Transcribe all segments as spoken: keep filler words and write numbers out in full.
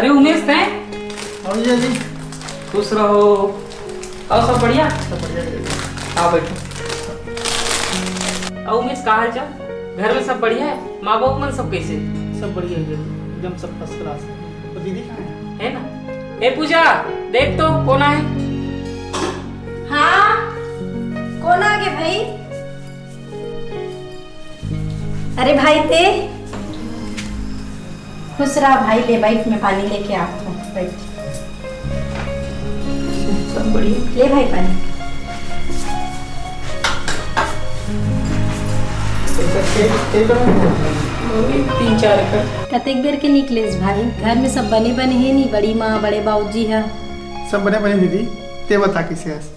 अरे उमेश, तैं? हाँ भैया जी। खुश रहो। और सब बढ़िया? सब बढ़िया भैया जी। आओ बैठो। और उमेश, का हाल चाल? घर में सब बढ़िया है? माँ बाबू मन सब कैसे? सब बढ़िया है भैया जी, एकदम सब first class है। और दीदी कहाँ है? है ना? ए पूजा, देख तो कौन आए। हाँ, कौन आगे भाई? अरे भाई, ते खुश रहा भाई, ले बैठ, मैं पानी लेके आत हूँ, बैठ। सब बढ़िया। ले भाई पानी। मम्मी, तीन चार एकड़। कतेक बेर के निकलेस भाई, घर में सब बने बने हे नी, बड़ी माँ, बड़े बाबूजी ह? सब बने बने दीदी, ते बता कैसे हस?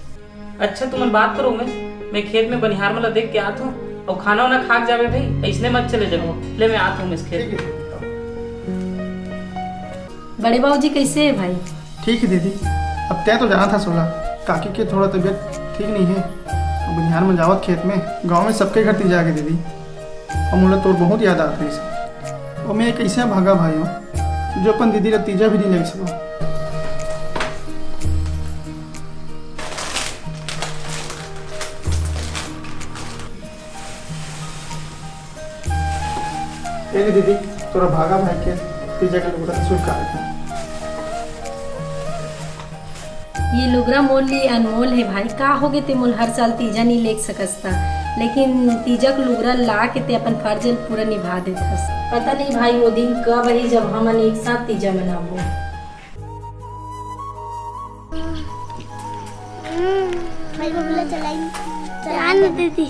अच्छा, तुमन बात करो उमेश, मैं खेत में बनिहार मन ला देख के आत हूँ, और खाना वाना खा के जाबे भाई, ऐसने मत चले जाबो। ले, मैं आत हूँ उमेश खेत। ठीक है। बड़े बाबूजी कैसे है भाई? ठीक है दीदी, अब तय तो जाना था सोला, काकी के थोड़ा तबीयत ठीक नहीं है, अब बनिहार में जावत खेत में, गाँव में सबके घर तीजा गे दीदी। अउ मोला तोर बहुत याद आत रहिस। अउ मैं एक अइसे भागा भाई हूँ, जो अपन दीदी ला तीजा भी नहीं लग सको। ए दीदी, तोरा भागा भाई के तीजा के लुगरा स्वीकार कर। ये लुगरा मोर लिए अनमोल हे भाई, का होगे ते मोल हर साल तीजा नी लेग सकस त, लेकिन तीजा के लुगरा ला के ते अपन फर्ज ल पूरा निभा देथस। पता नहीं भाई, वो दिन कब आही जब हमन एक साथ तीजा मनाबो। भाई बबला चलाई, चला ना दीदी।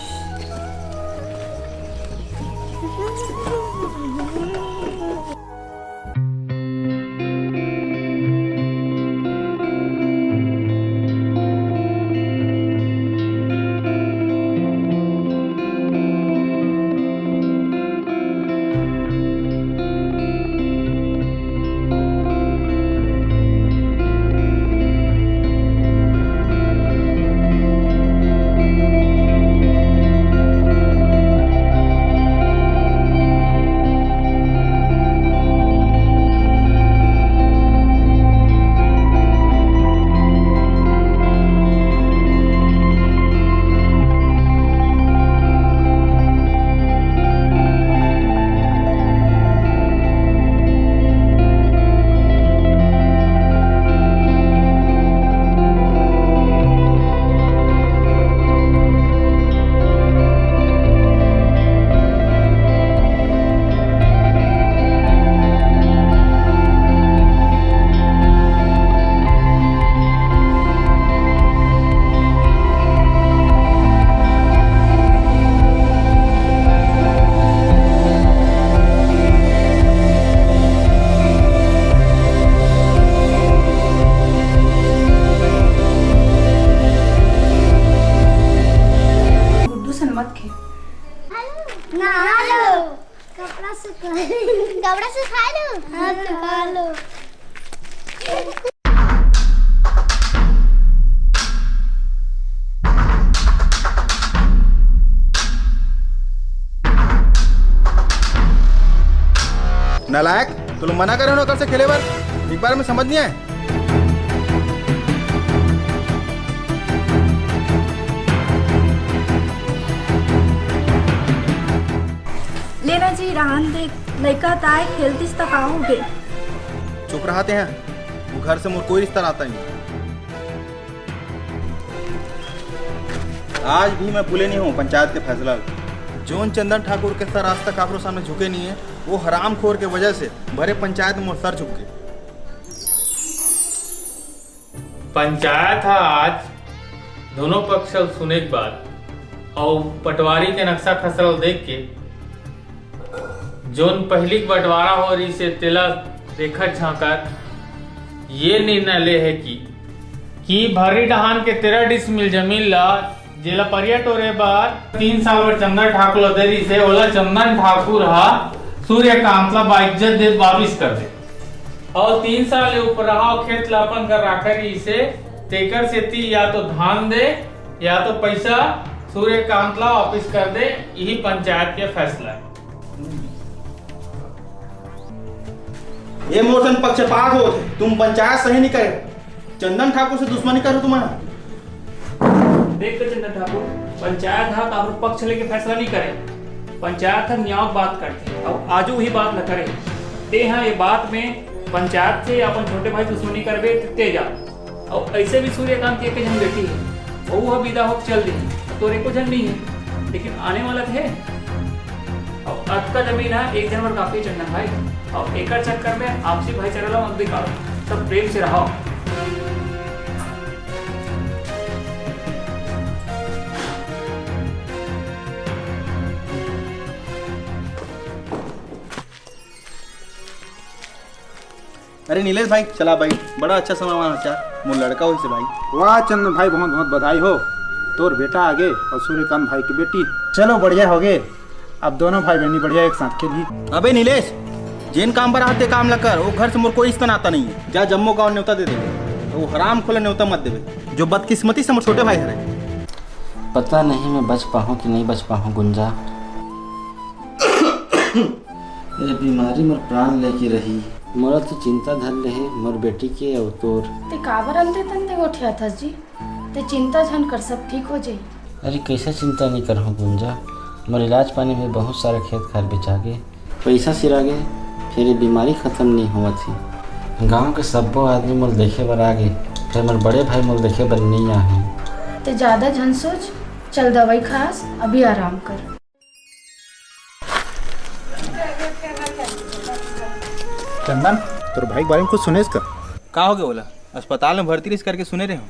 गुड्डू से मत खेल। नहा लो। कपड़ा सुखा, कपड़ा सुखा लो। हाँ, सुखा लो। नालायक, तोला मना करे हों ना कल से खेले बर, एक बार में समझ नहीं आए। लेना जी, रहन दे, लइका ताय खेलतिस त का होगे? चुप रहा ते हैं, वो घर से मोर कोई रिश्ता नाता नहीं। आज भी मैं भूले नहीं हूँ पंचायत के फैसला ल। जोन चंदन ठाकुर के सर आज तक काकरो सामने झुके नहीं है, वो हरामखोर के वजह से भरे पंचायत में मोर सर झुक गए। पंचायत ह आज दोनों पक्ष ल सुने के बाद अउ पटवारी के नक्शा खसरा ल देख के जोन पहिली के बंटवारा हो रहिस हे, तेला देखत झांकत ये निर्णय ले हे कि, कि भर्री डहान के तेरह डिसमिल जमीन ला, जेला परिया टोरे बर तीन साल बर चंदन ठाकुर ला दे रहिस हे, ओला चंदन ठाकुर हा सूर्यकांत ला बाइज्जत दे वापिस कर दे। अउ तीन साल ले उपराहा खेत ला अपन कर राखे रहिस हे, तेकर सेती या तो धान दे, या तो पैसा सूर्यकांत ला वापिस कर दे, इही पंचायत के फैसला हे। ये मोर संग पक्षपात होत हे। तुम पंचायत सही नहीं करे। चंदन ठाकुर से दुश्मनी करो तुम्हारा। देख तो चंदन ठाकुर, पंचायत ह काकरो पक्ष लेके फैसला नहीं करे। पंचायत ह न्याय बात करथे, अउ आजू वही बात ल करे। ते ह ये बात में पंचायत से अपन छोटे भाई दुश्मनी करबे, ते, ते जा। अउ ऐसे भी सूर्यकांत के एक झन बेटी हे, वहू ह विदा होके चल दिही, तोर एको झन नहीं हे, लेकिन आने वाला तो हे। अउ अतका जमीन ह एक झन बर काफी, चंदन भाई। अउ एकर चक्कर में आपसी भाईचारा ला मत बिगाड़ो, सब प्रेम से रहो। अरे नीलेश भाई, चला भाई, बड़ा अच्छा समय मान चार मोर लड़का होइसे भाई। वाह चंदन भाई, बहुत बहुत बधाई हो, तोर बेटा आगे और सूर्यकांत भाई की बेटी। चलो बढ़िया हो गए, अब दोनों भाई बहनी बढ़िया एक साथ खेली। अबे नीलेश, जेन काम पर आते काम ला कर, वो घर से मोर कोई रिश्ता नाता नहीं है। जा जम्मो गाँव न्योता दे देवे, वो हराम खोला न्योता मत देवे, जो बदकिस्मती से मोर छोटे भाई हरे। पता नहीं मैं बच पाहूँ कि नहीं बच पाहूँ गुंजा। ए बीमारी मोर प्राण लेके रही। मोला तो चिंता धर ले हे मोर बेटी के अउ तोर। ते काबर अंते तंते गोठियाथस जी? ते चिंता झन कर, सब ठीक हो जाई। अरे कैसे चिंता नहीं करहूँ गुंजा, मोर इलाज पानी में बहुत सारा खेत खार बेचा गे, पैसा सिरा गे, फिर ये बीमारी खत्म नहीं होवत ही। गांव के सब्बो आदमी मोल देखे बर आ गे, फिर मोर बड़े भाई मोल देखे बर नहीं आहे। ते ज्यादा झन सोच, चल दवाई खास, अभी आराम कर। चंदन, तोर भाई के बारे में कुछ सुनेस का? का हो गया बोला? अस्पताल में भर्ती रहिस करके सुने रहे हो।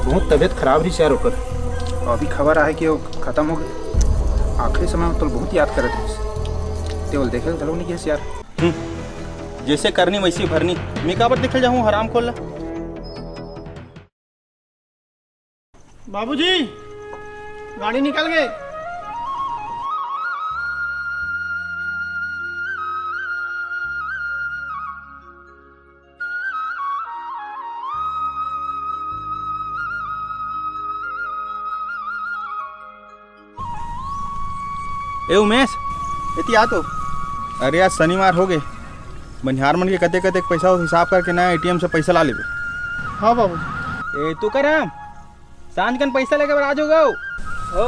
बहुत तबीयत खराब रहिस यार ओकर। अभी खबर आए कि वो खत्म हो गए। आखिरी समय में तो बहुत याद करत रहिस। ते ओला देखे घलो नहीं गइस यार। हम्म, जैसे करनी वैसी भरनी। मैं काबर देखे जाहूँ हराम खोला? बाबूजी, गाड़ी निकल गए। ए उमेश, एती आ तो। अरे आज शनिवार हो गए, बनिहार मन के कते कते पैसा हो हिसाब करके ना एटीएम से पैसा ला लेबे। हाँ बाबूजी। ए तुकाराम, सांझ कन पैसा लेके बर आ जाओ। हो।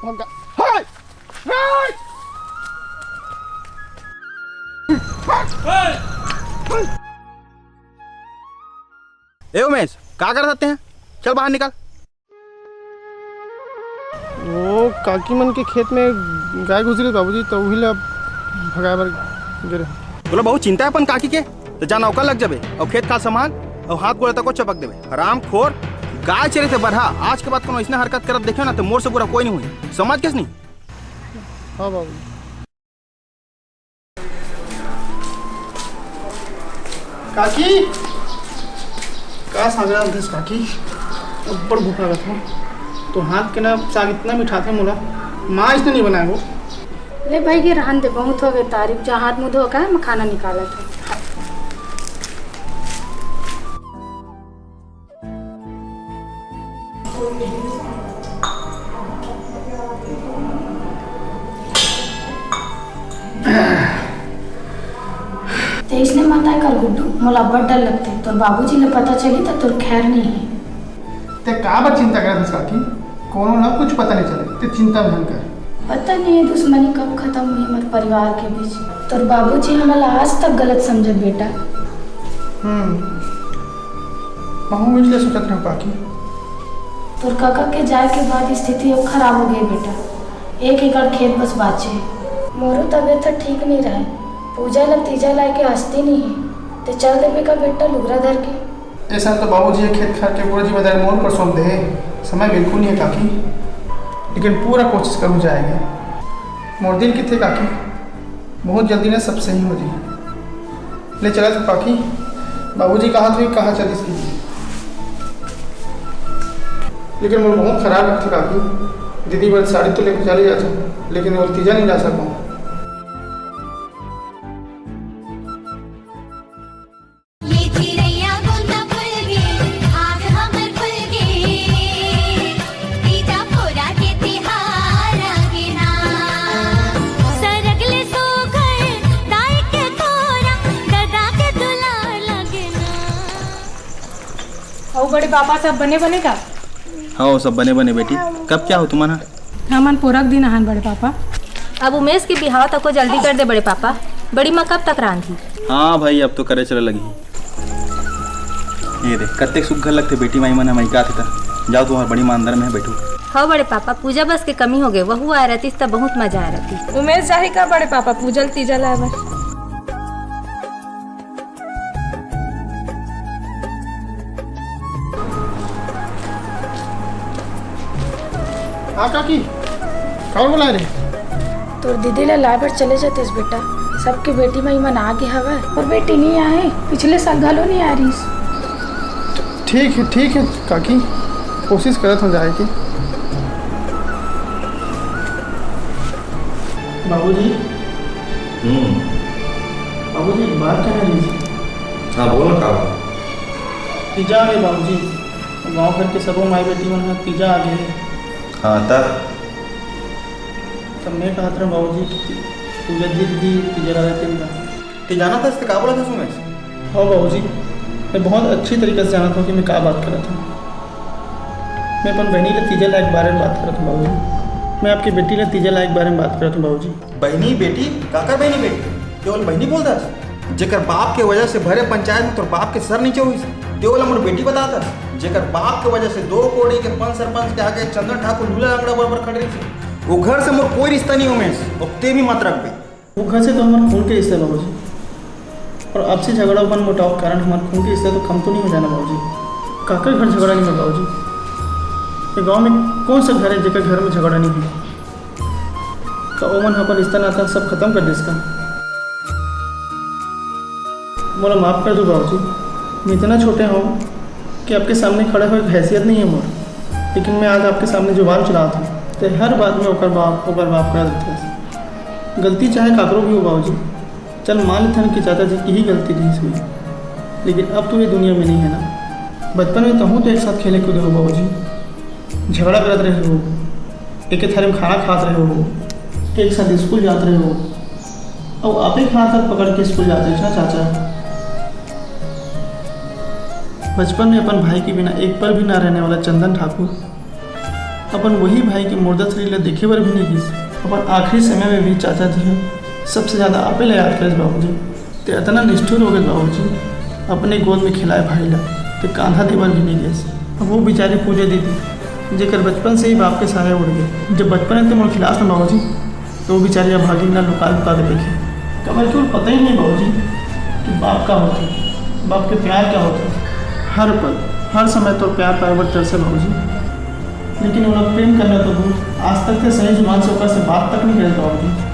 हम का-, हाय! हाय! ए उमेश, का करत हते हैं? चल बाहर निकल। वो काकी मन के खेत में गाय घुस रही बाबूजी, तो वही ला भगाए बर गे रहे। तोला बहुत चिंता है अपन काकी के, तो जाना ओकर लग जाबे और खेत खार संभाल और हाथ गोड़ तको चपक देबे। हरामखोर, गाय चरे थे बरहा, आज के बाद कोनो इसने हरकत करत देखे ना तो मोर से बुरा कोई नहीं हुई, समझ गेस नहीं? हाँ बाबूजी। काकी, का साग रांधे हस काकी? अब्बड़ भूख लागत हो। तो हाथ के ना साग इतना मिठाथे मोला, माँ इसने नहीं बनाए हो। ले भाई, ये रहन दे, बहुत हो गए तारीफ। जा हाथ मुंह धो के, मैं खाना निकालत हूँ। तेईस ने मत आय कर गुड्डू, मोला अब्बड़ डर लगथे। तोर बाबूजी ले पता चली त तोर खैर नहीं है। ते काबर चिंता करत हस काकी? कोनो ला कुछ पता नहीं चले, ते चिंता झन कर। पता नहीं ये दुश्मनी कब खत्म हुई हमर परिवार के बीच। तोर बाबूजी हमला आज तक गलत समझे बेटा। हम्म, महू इसलिए सोचत रहूं काकी। तोर काका के जाए के बाद स्थिति अब खराब हो गई बेटा। एक एकड़ खेत बस बाचे। मोरो तबीयत ह ठीक नहीं रहे। पूजा ला तीजा लाए के हस्ती नहीं है। ते चल देबे का बेटा लुगरा धर के? ए साल तो बाबूजी ये खेत खार के पूरा जिम्मेदारी मोर ऊपर सौंप दे हे। समय बिल्कुल नहीं है काकी, लेकिन पूरा कोशिश करूँ जाएगा। मोर दिल किथे काकी, बहुत जल्दी ना सब सही हो जाही। ले चला तो काकी, बाबूजी कहा थे कहाँ चलिस की। लेकिन मोर बहुत खराब लगथे काकी, दीदी बर साड़ी तो लेके चले जाथों, लेकिन वो तीजा नहीं ला सकूँ। ये चिरैया गोंदा फूल गे, आज हमर फूल गे। तीजा पोरा के तिहार आगे ना। सरग ले सोघर दाई के पापा, सब बने बने का? हाँ, सब बने बने बेटी। कब क्या हो तुमन हा? हमन पोरक दिन आहन बड़े पापा। अब उमेश के बिहाव तको जल्दी कर दे बड़े पापा। बड़ी माँ कब तक रांधही? हाँ भाई, अब तो करे चले लगी। ये देख, कतेक सुग्घर लगथे बेटी माई मन ह मइका आथे त। जाओ, तुम्हार बड़ी माँ अंदर में है, बैठो। हव बड़े पापा, पूजा बस के कमी हो गए, वहू आए रहतीस त बहुत मजा आए रहतीस। उमेश जाही का बड़े पापा पूजा ल तीजा लाए बर? हाँ काकी, काबर बुलाए रे? तोर दीदी ला लाए बर चले जातेस बेटा, सबके बेटी माई मन आगे हवय, अउ बेटी नहीं आए, पिछले साल घलो नहीं आ रहीस। ठीक है, ठीक है काकी, कोशिश करत हूँ जाए के। बाबूजी। हम्म। बाबूजी, एक बात कहना रहीस। हाँ, बोल ना, का बात? तीजा आगे बाबूजी, गाँव भर के सबो माई बेटी मन ह तीजा आगे हे। हाँ, तब? तब मैं कहत रहूँ बाबूजी कि पूजा दीदी तीजा ला देते हैं। ते जानत हस, ते का बोलत हस उमेश? हाँ बाबूजी, मैं बहुत अच्छी तरीके से जानत हूँ कि मैं का बात करत हूँ। मैं अपन बहिनी के तीजा लाए के बारे में बात करत हूँ बाबूजी। मैं आपके बेटी ला तीजा लाए के बारे में बात करत हूँ बाबूजी। बहिनी बेटी? काकर बहिनी बेटी? ते ओला बहिनी बोलत हस? जेकर बाप के वजह से भरे पंचायत में तोर बाप के सर नीचे होइस, ते ओला मोर बेटी बतात हस? जेकर बाप के वजह से दो कोड़ी के पंच सरपंच के आगे चंदन ठाकुर लूला लंगड़ा बरोबर खड़े रहिस, वो घर से मोर कोई रिश्ता नहीं उमेश, अउ ते भी मत रखबे। वो घर से तो हमारे खून के रिश्ते हैं बाबूजी, और आपसी झगड़ा मन मुटाव के कारण हमारे खून के रिश्ते तो कम तो नहीं हो जाना बाबूजी। काकर घर झगड़ा नहीं हो बाबूजी? ये गांव में कौन सा घर है जेकर घर में झगड़ा नहीं हो? का ओमन ह अपन रिश्ता नाता सब खत्म कर दिस का? मोला माफ कर दो बाबूजी, मैं इतना छोटे हूँ कि आपके सामने खड़े होए के हैसियत नहीं है मोर, लेकिन मैं आज आपके सामने जुबान चलावत हूँ, ते हर बात में ओकर बाप, ओकर बाप कर देते। गलती चाहे काकरो भी हो बाबूजी, चल मान लेथन कि चाचा जी की ही गलती रहिस होही, लेकिन अब तो ये दुनिया में नहीं है ना। बचपन में तहूँ तो एक साथ खेले कूदे हो बाबूजी, झगड़ा करत रहे हो, एके थारी में खाना खात रहे हो, एक साथ स्कूल जात रहे हो, अउ आप ही हाथ हाथ पकड़ के स्कूल जाते रहे ना चाचा। बचपन में अपन भाई के बिना एक पल भी ना रहने वाला चंदन ठाकुर अपन वही भाई के मुर्दा शरीर ला देखे बर भी नहीं गिस। अपन आखिरी समय में भी चाचा जी ह सबसे ज्यादा आपे ला याद करिस बाबूजी। ते अतना निष्ठुर हो गए बाबूजी, अपने गोद में खिलाए भाई ला ते कांधा दे बर भी नहीं गेस। अब वो बेचारी पूजा दीदी, जेकर बचपन से ही बाप के साया उड़ गए, जब बचपन में ते मोर खिलास ना बाबूजी, तो वो बेचारी अभागिन ला लुका लुका के देखे। काबर कि ओला पता ही नहीं बाबूजी कि बाप का होथे, बाप के प्यार क्या होथे। हर पल, हर समय तो प्यार पाए बर तरसे बाबूजी, लेकिन ओला प्रेम करना तो दूर, आज तक ते सही जुबान से ओकर से बात तक नहीं करे बाबूजी।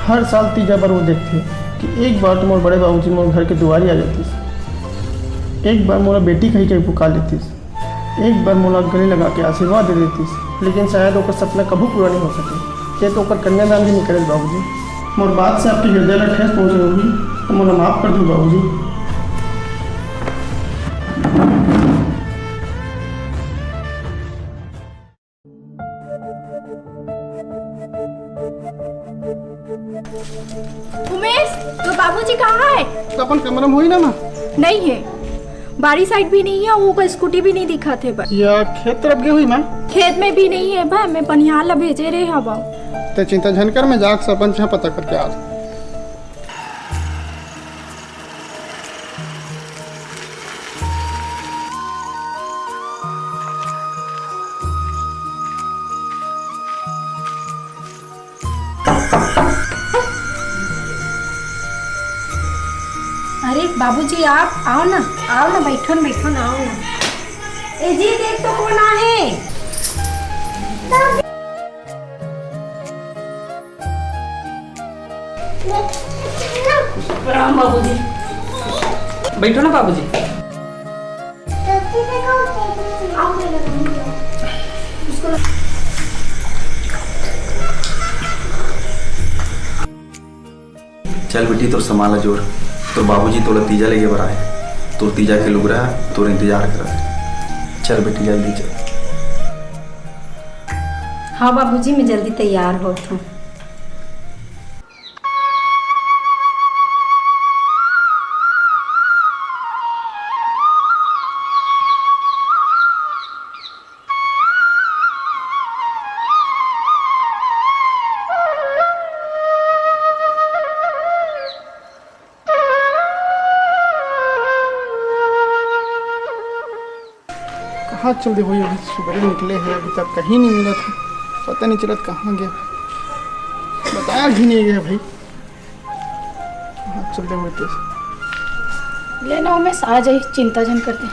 हर साल तीजा बर वो देखथे कि एक बार तो मोर बड़े बाबूजी मोर घर के दुआरी आ जातीस, एक बार मोला बेटी कही कही पुकार लेतीस, एक बार मोला गले लगा के आशीर्वाद दे देतीस, लेकिन शायद ओकर सपना कभू पूरा नहीं हो सके। ते तो ओकर कन्यादान भी नहीं करे बाबूजी। मोर बात से आपके हृदय ला ठेस पहुंचे होही, तो मोला माफ कर दो बाबूजी। उमेश, तो बाबूजी कहाँ है? तो अपन कमरा में होही ना माँ। नहीं है, बारी साइड भी नहीं है, वो का स्कूटी भी नहीं दिखत हे बा। या खेत तरफ गए होही माँ। खेत में भी नहीं है बा, मैं बनिहार ला भेजे रहे हवा। ते चिंता झन कर, मैं जाके सरपंच यहाँ पता करके आ। अरे बाबूजी, आप आओ ना, आओ ना, बैठो ना, बैठो ना, आओ ना। ए जी, देख तो कौन आहे। प्रणाम बाबूजी। बैठो ना बाबूजी। चल बेटी, तोर सामान ला जोर, तोर बाबूजी तोला तीजा लेगे बर आए, तोर तीजा के लुगरा तोर इंतजार करत हे। चल बेटी, जल्दी चल। हाँ बाबूजी, मैं जल्दी तैयार होत हूँ। चल दे भाई, अभी सुबह निकले हैं, अभी तक कहीं नहीं मिला था, पता नहीं चलत कहाँ गया, बता भी नहीं गया भाई। हाँ, चल दे भाई, तेज। ले ना उमेश, आ जाई, चिंता झन करते।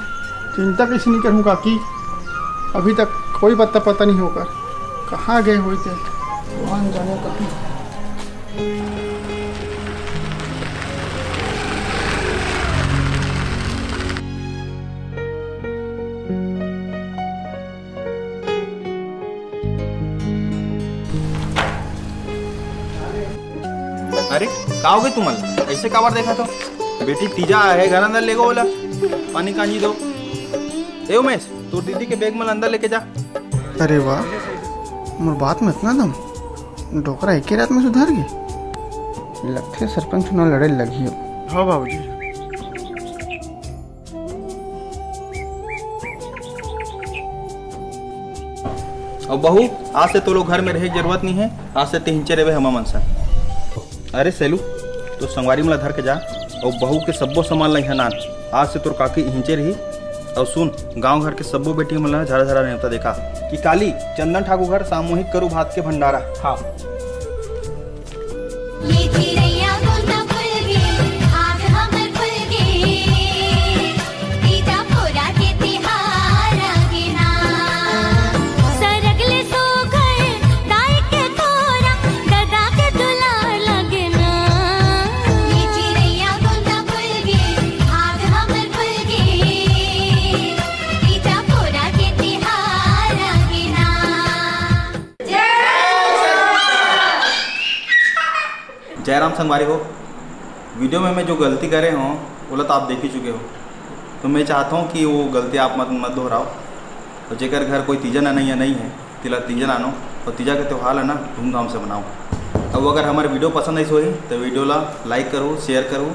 चिंता कैसे नहीं करूँ काकी, अभी तक कोई पता पता नहीं होकर कहाँ गए हुए थे, भगवान जाने कहाँ। अरे, का होगे तुमन? ऐसे काबर देखत हो? बेटी तीजा आए हे, घर अंदर लेगो ओला। पानी कांजी दो। ए उमेश, तोर दीदी के बैग मन अंदर लेके जा। अरे वाह, मोर बात में इतना दम। डोकरा एके रात में सुधर गे। लगथे सरपंच चुनाव लड़े लगही अब। हाँ बाबूजी। अउ बहू, आज से तो लोग घर में रहे के जरूरत नहीं है, आज से ते इहिंचे रहे हमा मन संग। अरे सेलू, तो संगवारी मन ला धर के जा, अउ बहू के सब्बो सामान ला इहाँ लान। आज से तोर काकी इहिंचे रही। अउ सुन, गांव घर के सब्बो बेटी मन ला झरा झरा नेवता देखा कि काली चंदन ठाकुर घर सामूहिक करू भात के भंडारा। हाँ। ये चिरैया बोलना भूल गे, आज हमर खुल गे। तीजा पोरा के तिहार आगे ना। सरग ले सोघर दाई के तोरा, ददा के दुलार लागे ना। ये चिरैया बोलना भूल गे, आज हमर खुल गे। तीजा पोरा के तिहार आगे ना। जय राम संगवारी हो, वीडियो में मैं जो गलती करे हों, ओला तो आप देख ही चुके हो। तो मैं चाहता हूँ कि वो गलती आप मत, मत दोहराओ। और जेकर घर कोई तीजा ननैया नहीं है, तिला तीजा लानो और तीजा के त्यौहार ला ना धूमधाम से मनाओ। अब अगर हमारे वीडियो पसंद आइस होही, तो वीडियो ला like करो, share करो।